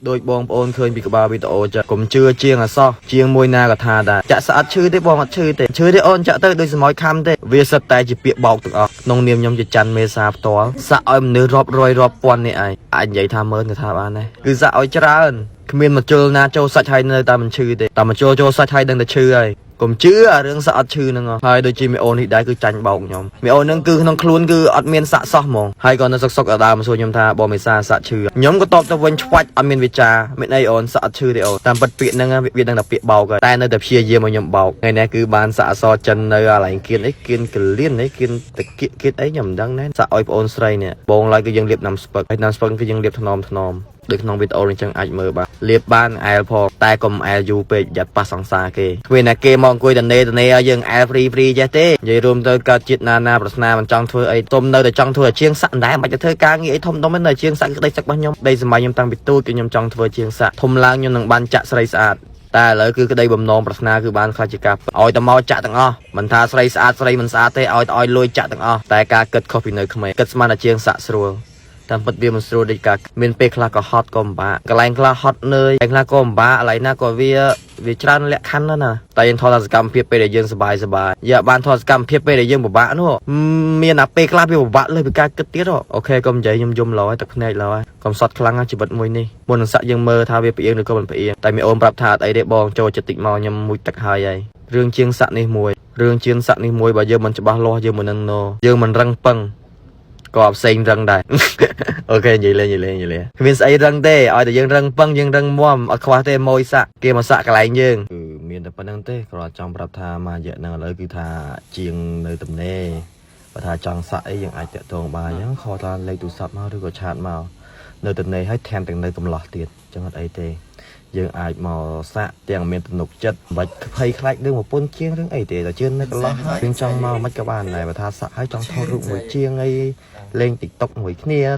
ដោយបងប្អូនឃើញពីក្បាលវីដេអូចាកុំជឿជាងអសោះជាងមួយណាក៏ថាដែរចាក់ស្អិតឈឺទេបងអត់ឈឺទេឈឺទេអូនចាក់ទៅដូចសមោចខំទេវាសិតតែជាពាក្យបោកទាំងអស់ក្នុងនាមខ្ញុំជាច័ន្ទមេសាផ្ទាល់សាក់ឲ្យមនុស្សរាប់រយរាប់ពាន់នេះឯងអាចនិយាយថាម៉ឺនក៏ថាបានដែរគឺសាក់ឲ្យច្រើនគ្មានមជុលណាចូលសាច់ហើយនៅតែមិនឈឺទេតែមជុលចូលសាច់ហើយដឹងតែឈឺហើយកុំជឿអារឿងសាក់អត់ឈឺហ្នឹងហ៎ហើយដូចជាមីអូននេះដែរគឺចាញ់បោកខ្ញុំមីអូនហ្នឹងគឺក្នុងខ្លួនគឺអត់មានសាក់សោះហ្មងហើយក៏នៅសុកសុកអដើមសួរខ្ញុំថាបងមេសាសាក់ឈឺខ្ញុំក៏តបទៅវិញឆ្វាច់អត់មានវិចារមានអីអូនសាក់អត់ឈឺទេអូនតាមពិតពាក្យហ្នឹងវាដឹងតែពាក្យបោកហើយតែនៅតែព្យាយាមឲ្យខ្ញុំបោកថ្ងៃនេះគឺបានសាក់អសរចិននៅអាឡែងគៀនអីគៀនកលៀនអីគៀនតកៀកគៀនអីខ្ញុំមិនដឹងដែរសាក់ឲ្យប្អូនស្រីនេះបងឡើយគឺយើងលាបណាំស្ពឹកហើយណាំស្ពឹកគឺយើងលាបថ្នមថ្នម ដូចក្នុងវីដេអូនេះចឹងអាចមើលបាទលាបបានអែលផងតែកុំអែលយូរពេកយ៉ាត់ប៉ះសង្សារគេគ្មានតែគេមកអង្គុយតនេតនេឲ្យយើងអែល free free ចេះទេនិយាយរួមទៅកើតជាតិណាណាប្រាថ្នាមិនចង់ធ្វើអីទុំនៅតែចង់ធ្វើអាជាងសាក់ដែរមិនបាច់ទៅធ្វើការងារអីធំដុំទេនៅជាងសាក់គឺក្តីសឹករបស់ខ្ញុំដីសម័យខ្ញុំតាំងពីទូចគឺខ្ញុំចង់ធ្វើជាងសាក់ធំឡើងខ្ញុំនឹងបានចាក់ស្រីស្អាតតែឥឡូវគឺក្តីបំណងប្រាថ្នាគឺបានខ្លះជាការឲ្យតែមកចាក់ទាំងអស់មិនថាស្រីស្អាតស្រីមិនស្អាតទេឲ្យតែឲ្យលុយចាក់ទាំងអស់តែការគិតខុសពីនៅក្មេងគិតស្មានតែជាងសាក់ស្រួល តាមពិតវាមិនស្រួលដូចការមានពេលខ្លះក៏ហត់ក៏ពិបាកកន្លែងខ្លះហត់នឿយកន្លែងខ្លះក៏ពិបាកកន្លែងណាក៏វាវាច្រើនលក្ខខណ្ឌណាស់ណាតែយើងថតសកម្មភាពពេលដែលយើងសប្បាយសប្បាយយកបានថតសកម្មភាពពេលដែលយើងពិបាកនោះមានអាពេលខ្លះវាពិបាកលើសពីការគិតទៀត OK កុំនិយាយខ្ញុំយំឡើយទឹកភ្នែកឡើយកុំសត់ខ្លាំងណាស់ជីវិតមួយនេះមុននឹងសាក់យើងមើលថាវាផ្អៀងឬក៏មិនផ្អៀងតែមីអូនប្រាប់ថាអត់អីទេបងចូលចិត្តតិចមកខ្ញុំមួយទឹកហើយហើយរឿងជាងសាក់នេះមួយរឿងជាងសាក់នេះមួយបើយើងមិនច្បាស់លាស់យើងមិននឹងណយើងមិនរឹងប៉ឹង ក៏អត់ផ្សេងរឹងដែរ OK និយាយលេងនិយាយលេងនិយាយលេងគ្មានស្អីរឹងទេឲ្យតែយើងរឹងពឹងយើងរឹងមាំអត់ខ្វះទេម៉ួយសាក់គេមកសាក់កន្លែងយើងគឺមានតែប៉ុណ្្នឹងទេគ្រាន់តែចង់ប្រាប់ថាមួយរយៈហ្នឹងឥឡូវគឺថាជាងនៅទំនេរបើថាចង់សាក់អីយើងអាចតាក់ទងបានអញ្ចឹងខលថាលេខទូរស័ព្ទមកឬក៏ chat មកនៅទំនេរហើយថែមទាំងនៅកំឡោះទៀតអញ្ចឹងអត់អីទេយើងអាចមកសាក់ទាំងមានទំនុកចិត្តមិនបាច់ភ័យខ្លាចរឿងប្រពន្ធជាងរឿងអីទេតែជឿននៅកន្លោះហើយយើងចង់មកមិនក៏បានដែរបើថាសាក់ហើយចង់ថតរូបមួយជាងអីលេង TikTok មួយគ្នា។